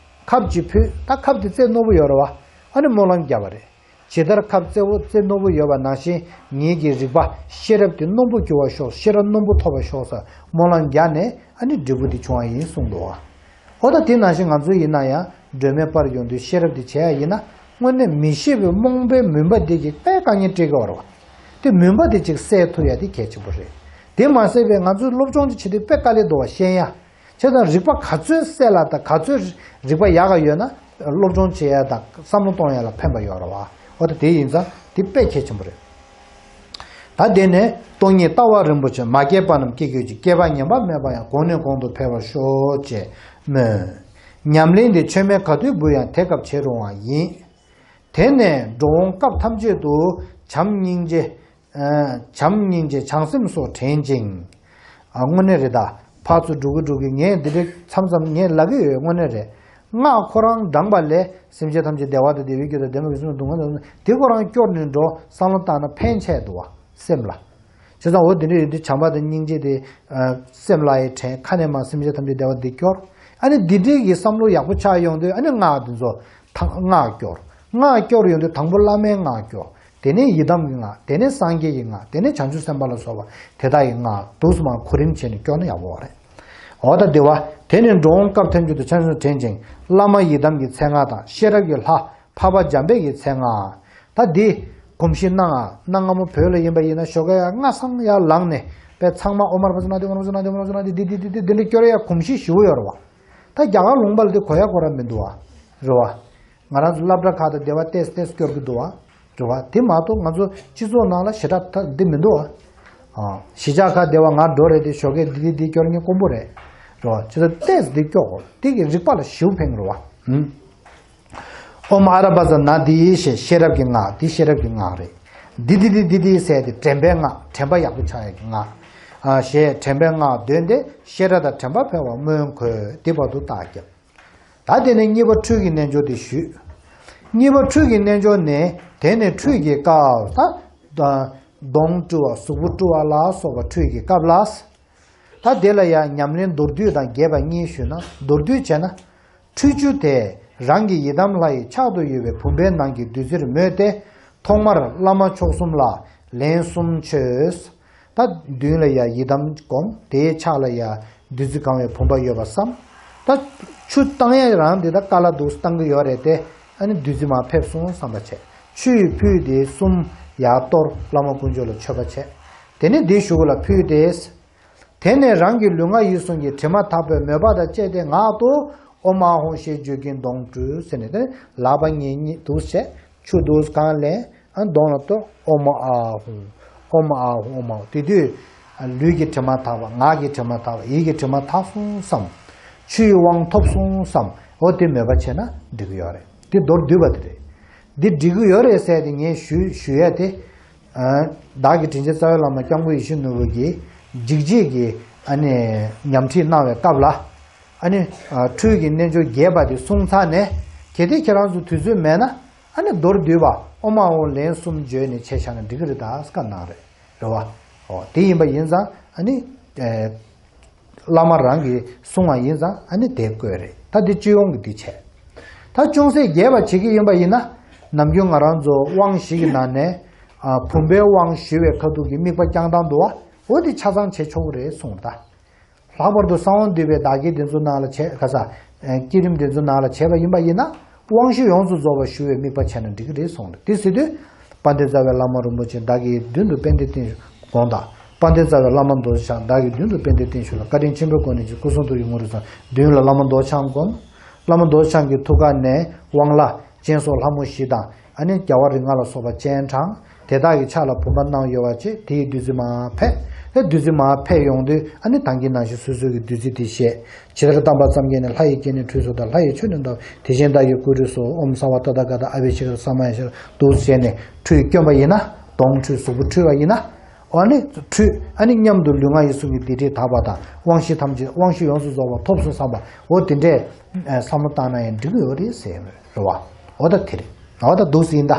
ཁབ་ཅིག་ཕུལ། ད་ཁབ་དེ་རྩེ་རྣོ་པོ་ཡོད་རེད་བ། ཨ་ནི་སྨོན་ལམ་བརྒྱབ་པ་རེད། ཇི་ལྟར་ཁབ་རྩེ་བོ་རྩེ་རྣོ་པོ་ཡོད་པ་ནང་བཞིན་ངེད་ཀྱི་རིག་པ་ཤེས་རབ་དེ་རྣོན་པོ་འགྱུར་བར་ཤོག་ཤེས་རབ་རྣོན་པོ་ཐོབ་པར་ཤོག་ཟེར་སྨོན་ལམ་བརྒྱབ་ནས་ཨ་ནི་འབྲས་བུ་དེ་བྱུང་བ་ཡིན་གསུངས་འདུག་བ། འོ་ད་དེ་ནང་བཞིན་ང་ཚོ་ཡིན་ན་ཡང་སྒྲོན་མེ་སྤར་ཡོང་དུས་ཤེས་རབ་དེ་བྱས་ཡ་ཡིན་ན་དངོས་གནས་མི་ཤེས་པའི་རྨོངས་པའི་མུན་པ་དེ་གི་དཔེ་དཀའ་ངལ་འཕྲད་ཀྱི་ཡོད་རེད་བ། དེ་མུན་པ་དེ་ཅིག་སེལ་ཐུབ་ཡ་དེ་གལ་ཆེན་པོ་རེད། དེ་མ་ཟད་པའི་ང་ཚོའི་སློབ་སྦྱོང་ཅིག་བྱེད་དུས་དཔེ་དཀའ་ལས་འདུག་བ་ཤེས་ཡ། བྱས་ཙང་རིག་པ་ག་ཚོད་གསལ་ལ་དང་ག་ཚོད་རིག་པ་ཡག་ག་ཡོད་ན་སློབ་སྦྱོང་བྱེད་ཡ་དང་བསམ་བློ་གཏོང་ཡ་ལ་ཕན་པ་ཡོད་རེད་བ། འོ་ད་དེ་ཡིན་ཙང་དེ་དཔེ་གལ་ཆེན་པོ་རེད། ད་དེ་ནས་སྟོང་ཉིད་ལྟ་བ་རིན་པོ་ཆེ་མ་སྐྱེས་པ་རྣམས་སྐྱེ་གྱུར་ཅིག་སྐྱེས་པ་ཉམས་པ་མེད་པ་ཡང་གོང་ནས་གོང་དུ་འཕེལ་བར་ཤོག་ཅེས་སྨོན། ཉམས་ལེན་འདི་མཆོད་མེ་ག་དུས་འབུལ་ཡང་དེ་སྐབས་བྱེད་རུང་བ་ཡིན། དེ་ནས་འགྲོ་འོང་སྐབས་ཐམས་ཅད་དུ་བྱམས་སྙིང་རྗེ། ཨ། བྱམས་སྙིང་རྗེ་བྱང་སེམས་སོགས་དྲན་ཅིང་། ཨ། དངོས་གནས་རེད་ད། ཕར་ཚུར་འགྲོ་གི་འགྲོ་གི་ངས་འདི་འདྲའི་མཚམས་མཚམས་ངས་ལབ་ཀྱི་ཡོད། དངོས་གནས་རེད། སྔགས་ཁོ་རང་བགྲངས་པ་ལས་སེམས་ཅན་ཐམས་ཅད་བདེ་བ་དང་བདེ་བའི་རྒྱུ་དང་བདེ་མོ་གི་སེམས་ལ་སྡུག་བསྔལ་དང་དེ་ཁོ་རང་སྐྱོར་ནས་འགྲོ་བསམ་བློ་བཏང་ན་ཕན་ཆེ་འདུག་བ་སེམས་ལ། བྱས་ཙང་འོ་དེ་འདྲ་ཡོད་དུས་བྱམས་པ་དང་སྙིང་རྗེ་དེ་སེམས་ལ་ཡི་དྲན་ཁ་ནས་མ་སེམས་ཅན་ཐམས་ཅད་བདེ་བ་འདི་སྐྱོར། ཨ་ནི་འདི་འདྲའི་གི་བསམ་བློ་ཡག་པོ་ཆགས་ཡོང་དུས་ཨ་ནི་སྔགས་འདི་ཚོ་ཐང་སྔགས་སྐྱོར། སྔགས་སྐྱོར་ཡོང་དུས་དང་པོ་བླ་མའི་སྔགས་སྐྱོར། དེ་ནས་ཡི་དམ་གྱི་སྔགས། དེ་ནས་སངས་རྒྱས་ཀྱི་སྔགས། དེ་ནས་བྱང་ཆུབ་སེམས་དཔའ་ལ་སོགས་པ་དེ་དག་གི་སྔགས་འདུག་སེ་མར་གོ་རིམ་བྱས་ནས་སྐྱོར་ན་ཡག་པོ་རེད། འོ་ད་དེ་བ། དེ་ནས་འགྲོ་འོང་སྐབས་ཐམས་ཅད་དུ་བྱང་ཆུབ་དྲན་ཅིང་བླ་མ་ཡི་དམ་གྱི་མཚན་སྔགས་དང་ཤེས་རབ་ཀྱི་ལྷ་འཕགས་པ་འཇམ་དཔལ་གྱི་མཚན་སྔགས། ད་འདི་གོམས་གཤིས་གནང་ཨ། གནའ་སྔ་མོ་བོད་ལ་ཡིན་པ་ཡིན་ན་ཞོགས་ཀས་ཡར་སྔ་སང་ཡར་ལངས་ནས་པས་ཚང་མ་ཨོཾ་ཨ་ར་པ་ཙ་ན་དྷཱིཿ་ཨོཾ་ཨ་ར་པ་ཙ་ན་དྷཱིཿ་ཨོཾ་ཨ་ར་པ་ཙ་ན་དྷཱིཿ་འདི་འདི་འདི་འདི་འདི་འདི་སྐྱོར་ཡ་གོམས་གཤིས་ཞེ་པོ་ཡོད་རེད་བ། ད་རྒྱ་གར་ལུང་པ་ལ་འདི་གོ་ཡ་གོ་ར་མི་འདུག་བ། རེད་བ། ང་རང་ཚོ་སློབ་གྲྭ་ཁག་དང་སྡེ་བ་ཏེས་ཏེས་སྐྱོར་གི་འདུག་བ། རེད་བ། དེ་མ་གཏོགས་ང་ཚོ་སྤྱི་ཚོགས་ནང་ལ་ཞེ་དྲག་ད་འདི་མི་འདུག་བ། ཨ། གཞིས་ཆགས་ཁག་སྡེ་བ་ང་འགྲོ་རེད་དེ་ཞོགས་ཀས་འདི་འདི་འདི་སྐྱོར་མཁན་དཀོན་པོ་རེད། རེད་བ། ཅི་ད་ཏེས་འདི་སྐྱོར་དགོས་འདི་གི་རིག་པ་ལ་ཞེ་པོ་ཕན་གི་རེད་བ། ཨུམ། ཨོཾ་ཨ་ར་པ་ཙ་ན་དྷཱིཿ་ཞེས་ཤེས་རབ་ཀྱི་སྔགས། འདི་ཤེས་རབ་ཀྱི་སྔགས་རེད། འདི་འདི་འདི་འདི་འདི་ཟེར་ཏེ་དྲན་པའི་སྔགས། དྲན་པ་ཡག་པོ་ཆགས་ཡག་གི་སྔགས། ཨ། ཞེས་དྲན་པའི་སྔགས་འདོན་ཏེ་ཤེས་རབ་དང་དྲན་པ་འཕེལ་བར་སྨོན་དགོས། འདི་བར་དུ་བརྟག་བརྒྱབ། ད་དེ་ནས་གཉིས་པ་ཁྲུས་ཀྱི་རྣལ་འབྱོར་དེ་ཞུས། གཉིས་པ་ཁྲུས་ཀྱི་རྣལ་འབྱོར་ནི་དེ་ནི་ཁྲུས་ཀྱི་སྐབས་ད་གདོང་བཀྲུ་བ་གཟུགས་པོ་བཀྲུ་བ་ལ་སོགས་པ་ཁྲུས་ཀྱི་སྐབས་ལ། ད་དེ་ལ་ཡང་ཉམས་ལེན་མདོར་བསྡུས་དང་རྒྱས་པ་གཉིས་ཞུས་ན། མདོར་བསྡུས་བྱས་ན། ཁྲུས་ཆུ་དེས་རང་གི་ཡི་དམ་ལྷ་ཡི་ཕྱག་ཏུ་ཡོད་པའི་བུམ་པའི་ནང་གི་བདུད་རྩིར་མོས་ཏེ། ཐོག་མར་བླ་མ་མཆོག་གསུམ་ལ་ལན་གསུམ་མཆོད། ད་མདུན་ལ་ཡང་ཡི་དམ་བསྒོམ། དེའི་ཕྱག་ལ་ཡང་བདུད་རྩི་གང་བའི་བུམ་པ་ཡོད་པ་བསམ། ད་ཆུ་བཏང་ཡ་རང་འདི་ད་དཀའ་ལ་འདུག་བཏང་གི་ཡོད་རེད་དེ། ཨ་ནི་བདུད་རྩི་མར་ཕེབས་སོང་བསམ་པ་བྱས། ཆུ་ཡི་ཕུད་དེ་གསུམ་ཡར་གཏོར། བླ་མ་དཀོན་མཆོག་ལ་མཆོད་པ་བྱས། དེ་ནས་འདི་གཞུག་ལ་ཕུལ་ཏེ། དེ་ནས་རང་གི་ལུས་ངག་ཡིད་གསུམ་གྱི་དྲི་མ་དག་པའི་མོས་པ་དང་བཅས་ཏེ་ངག་ཏུ་ཨོཾ་ཨཱཿཧཱུྃ་ཞེས་བརྗོད་ཀྱིན་གདོང་བཀྲུས་ཟེར་ནས་དེ་ལག་པ་གཉིས་གཉིས་འདུག་བྱས། ཆུ་འདུག་གང་ལེན། ཨ། གདོང་ལ་གཏོར། ཨོཾ་ཨཱཿཧཱུྃ། ཨོཾ་ཨཱཿཧཱུྃ། ཨོཾ་ཨཱཿཧཱུྃ། དེ་དུས་ལུས་ཀྱི་དྲི་མ་དག་པ། ངག་གི་དྲི་མ་དག་པ། ཡིད་ཀྱི་དྲི་མ་དག་སོང་བསམ། ཆུ་ཡི་དབང་ཐོབ་སོང་བསམ། འོ་དེ་མོས་པ་བྱས་ན་འགྲིག་གི་ཡོད་རེད། དེ་མདོར་བསྡུས་པ་དེ་རེད། འདི་འགྲིག་གི་ཡོད་རེད་ཟེར་ཏེ་ངས་ཞུ་ཞུ་ཡ་དེ། ཨ། བདག་གི་དྲིན་ཅན་རྩ་བའི་བླ་མ་སྐྱབས་མགོན་ཡིད་བཞིན་ནོར་བུ་གིས་འཇིགས་བྱེད་ཀྱི་ཨ་ནི་ཉམས་ཁྲིད་གནང་བའི་སྐབས་ལ། ཨ་ནི། ཨ། ཁྲུས་ཀྱི་རྣལ་འབྱོར་རྒྱས་པ་དེ་གསུངས་ཚར་ནས། གལ་ཏེ་ཁྱེད་རང་ཚོ་དུས་ཚོད་མེད་ན། ཨ་ནི་མདོར་བསྡུས་པ་ཨོཾ་ཨཱཿཧཱུྃ་ལན་གསུམ་བརྗོད་ནས་བྱས་བཞག་ན་འགྲིག་གི་རེད་ད་བཀའ་གནང་རེད། རེད་བ། འོ་དེ་ཡིན་པ་ཡིན་ཙང་ཨ་ནི། ཨེ། བླ་མ་རང་གིས་གསུང་བ་ཡིན་ཙང་ཨ་ནི་དེ་བཀོད་རེད། ད་འདི་སྤྱི་ཡོངས་ཀྱི་འདི་བྱས། ད་ཅུང་ཟད་རྒྱས་པ་བྱེད་ཀྱི་ཡིན་པ་ཡིན་ན། ནམ་རྒྱུན་ང་རང་ཚོ་དབང་བཞི་གི་ནང་ནས། ཨ། བུམ་པའི་དབང་ཞུ་བའི་ཁ་ཐུག་གི་དམིགས་པ་བསྐྱང་སྟངས་འདུག་བ། འོ་འདི་ཆ་ཚང་བྱེད་ཆོག་གི་རེད་གསུངས་ད། ལྷག་པར་དུ་གསང་བ་འདུས་པའི་བདག་བསྐྱེད་དེ་ཚོ་ནང་ལ་བྱས་ག་ས། ཨ། བསྐྱེད་རིམ་དེ་ཚོ་ནང་ལ་བྱས་པ་ཡིན་པ་ཡིན་ན། དབང་བཞི་ཡོངས་སུ་རྫོགས་པ་ཞུ་བའི་དམིགས་པ་བྱས་ན་འགྲིག་གི་རེད་གསུངས་རེད། དེ་ཟེར་དུས། དཔལ་ལྡན་རྩ་བའི་བླ་མ་རིན་པོ་ཆེ་བདག་གི་མདུན་དུ་དཔལ་ལྡན་བརྟན་བཞུགས་དགོངས་དག། དཔལ་ལྡན་རྩ་བའི་བླ་མ་རྡོ་རྗེ་འཆང་བདག་གི་མདུན་དུ་དཔལ་ལྡན་བརྟན་བཞུགས་ལ། བཀའ་དྲིན་ཆེན་པོའི་སྒོ་ནས་ཀྱི་སྐུ་གསུང་ཐུགས་ཀྱི་དངོས་གྲུབ་བཟང་། མདུན་ལ་བླ་མ་རྡོ་རྗེ་འཆང་བསྒོམ། བླ་མ་རྡོ་རྗེ་འཆང་གི་ཐུགས་ཀ་ནས་དབང་ལྷ་སྤྱན་སོགས་ལྷ་མོ་བཞི་དང་། ཨ་ནི་རྒྱལ་བ་རིགས་ལྔ་ལ་སོགས་པ་སྤྱན་དྲངས། དེ་དག་གི་ཕྱག་ལ་བུམ་པ་བསྣམས་ཡོད་པ་བྱས། དེ་ཡི་བདུད་རྩི་མར་ཕེབས། དེ་བདུད་རྩི་མར་ཕེབས་ཡོང་དུས་ཨ་ནི་ད་གིན་ནང་བཞིན་སོ་སོའི་གི་བདུད་རྩི་དེ་བཞེས། ཇི་ལྟར་བསྟན་པ་ཙམ་གྱིས་ནི། ལྷ་ཡི་སྐད་ནི་ཁྲོས་སུ་དག། ལྷ་ཡི་ཆོས་ནི་འདོར། དེ་བཞིན་བདག་གི་སྐུ་ཁྲུས་སོགས། ཨོཾ་སརྦ་ཏ་ཐཱ་ག་ཏ་ཨ་བྷི་ཤེ་ཀ་ས་མ་ཡ་ཤ་འདུག་ཟེར་ནས་ཁྲུས་བསྐྱོན་པ་ཡིན་ན། གདོང་ཁྲུས་གཟུགས་པོ་ཁྲུས་པ་ཡིན་ན། ཨ་ནི་ཁྲུས་ཨ་ནི་མཉམ་དུ་ལུས་ངག་ཡིད་གསུམ་གྱི་སྡིག་སྒྲིབ་དག་པ་དང་། དབང་བཞི་ཐམས་ཅད་དབང་བཞི་ཡོངས་སུ་རྫོགས་པ་ཐོབ་སོང་བསམ་པ། འོ་དེ་འདྲས་བསམ་བློ་བཏང་ན་ཡང་འགྲིག་གི་ཡོད་རེད་ཟེར་རེད་བ། འོ་ད་དེ་རེད། འོ་ད་འདུག་ཟིན་ད།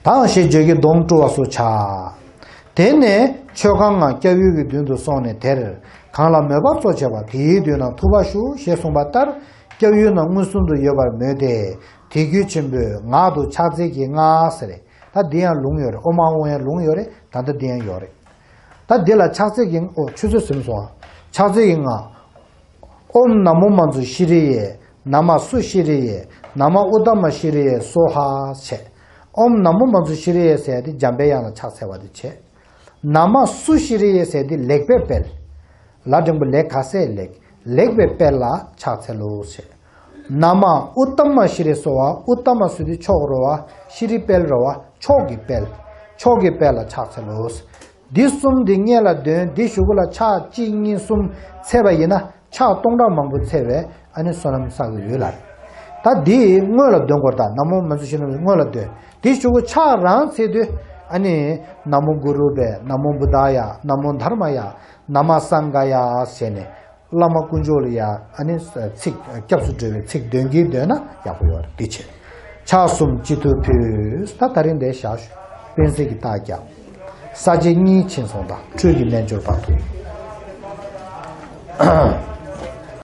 དང་ཞེས་བརྗོད་ཀྱིན་གདོང་བཀྲུ་བ་སོགས་བྱ། དེ་ནས་མཆོད་ཁང་ངམ་སྐྱབས་ཡུལ་གྱི་མདུན་དུ་སོང་ནས་དེར། གང་ལ་མོས་པ་གཙོ་བྱས་པ་དེའི་མདུན་ན་ཐུབ་པ་ཞུ་ཞེས་གསུངས་པ་ལྟར། སྐྱབས་ཡུལ་རྣམས་མངོན་སུམ་དུ་ཡོད་པར་མོས་ཏེ། དད་གུས་ཆེན་པོས་ངག་ཏུ་ཕྱག་འཚལ་གྱིས་བསྔགས་ཟེར་རེད། ད་འདི་ཡང་ལུང་ཡོད་རེད། ཨོཾ་ཨཱཿཧཱུྃ་ཡང་ལུང་ཡོད་རེད། ད་ལྟ་འདི་ཡང་ཡོད་རེད། ད་འདི་ལ་ཕྱག་འཚལ་གྱིས། ཨོ་ཆུ་ཚོད་ཟིན་སོང་ཨ། ཕྱག་འཚལ་གྱིས་བསྔགས། ཨོཾ་ན་མོ་མཉྫུ་ཤྲཱི་ཡེ། ན་མ་སུ་ཤྲཱི་ཡེ། ན་མ་ཨུཏྟ་མ་ཤྲཱི་ཡེ་སྭཱ་ཧཱ་བྱས། ཨོཾ་ན་མོ་མཉྫུ་ཤྲཱི་ཡེ་ཟེར་དེ་འཇམ་པའི་དབྱངས་ལ་ཕྱག་འཚལ་བ་དེ་བྱས། ན་མ་སུ་ཤྲཱི་ཡེ་ཟེར་དེ་ལེགས་པའི་དཔལ། ལ་འགྲེང་བུ་ལེགས། ག་སའི་ལེགས། ལེགས་པའི་དཔལ་ལ་ཕྱག་འཚལ་ལོ་ཞེས། ན་མ་ཨུཏྟ་མ་ཤྲཱི་སྭཱ་ཧཱ། ཨུཏྟ་མ་ཟེར་དེ་མཆོག་རེད་བ། ཤྲཱི་དཔལ་རེད་བ། མཆོག་གི་དཔལ། མཆོག་གི་དཔལ་ལ་ཕྱག་འཚལ་ལོ། འདི་གསུམ་འདི་སྔོན་ལ་འདོན། འདི་གཞུག་གུ་ལ་ཕྱག་གཅིག་གཉིས་གསུམ་འཚལ་བ་ཡིན་ན། ཕྱག་སྟོང་ཕྲག་མང་པོ་འཚལ་བའི་ཨ་ནི་བསོད་ནམས་བསགས་ཀྱི་ཡོད་ལ། ད་འདི་སྔོན་ལ་འདོན་དགོས་རེད། ད་ན་མོ་མཉྫུ་ཤྲཱི་ཡེ་སྔོན་ལ་འདོན། དེ་གཞུག་གུ་ཕྱག་རང་འཚལ་དུས་ཨ་ནི་ན་མོ་གུ་རུ་བྷྱཿ། ན་མོ་བུདྡྷཱ་ཡ། ན་མོ་དྷརྨཱ་ཡ། ན་མ་སངྒྷཱ་ཡ་ཟེར་ནས་བླ་མ་དཀོན་མཆོག་ལ་ཡ་ཨ་ནི་ཚིག་སྐྱབས་སུ་འགྲོ་བའི་ཚིག་འདོན་གྱིན་འདོན་ན་ཡག་པོ་ཡོད་རེད། འདི་བྱས། ཕྱག་གསུམ་སྤྱི་མཐུས་ཕུལ། ད་ད་རིང་འདིར་བཞག་ཞུ། དཔེ་མཛོད་ཀྱི་རྟགས་རྒྱག། ས་བཅད་གཉིས་ཕྱིན་སོང་། ད་འཕྲོས་ཀྱི་རྣལ་འབྱོར་པ་དང་།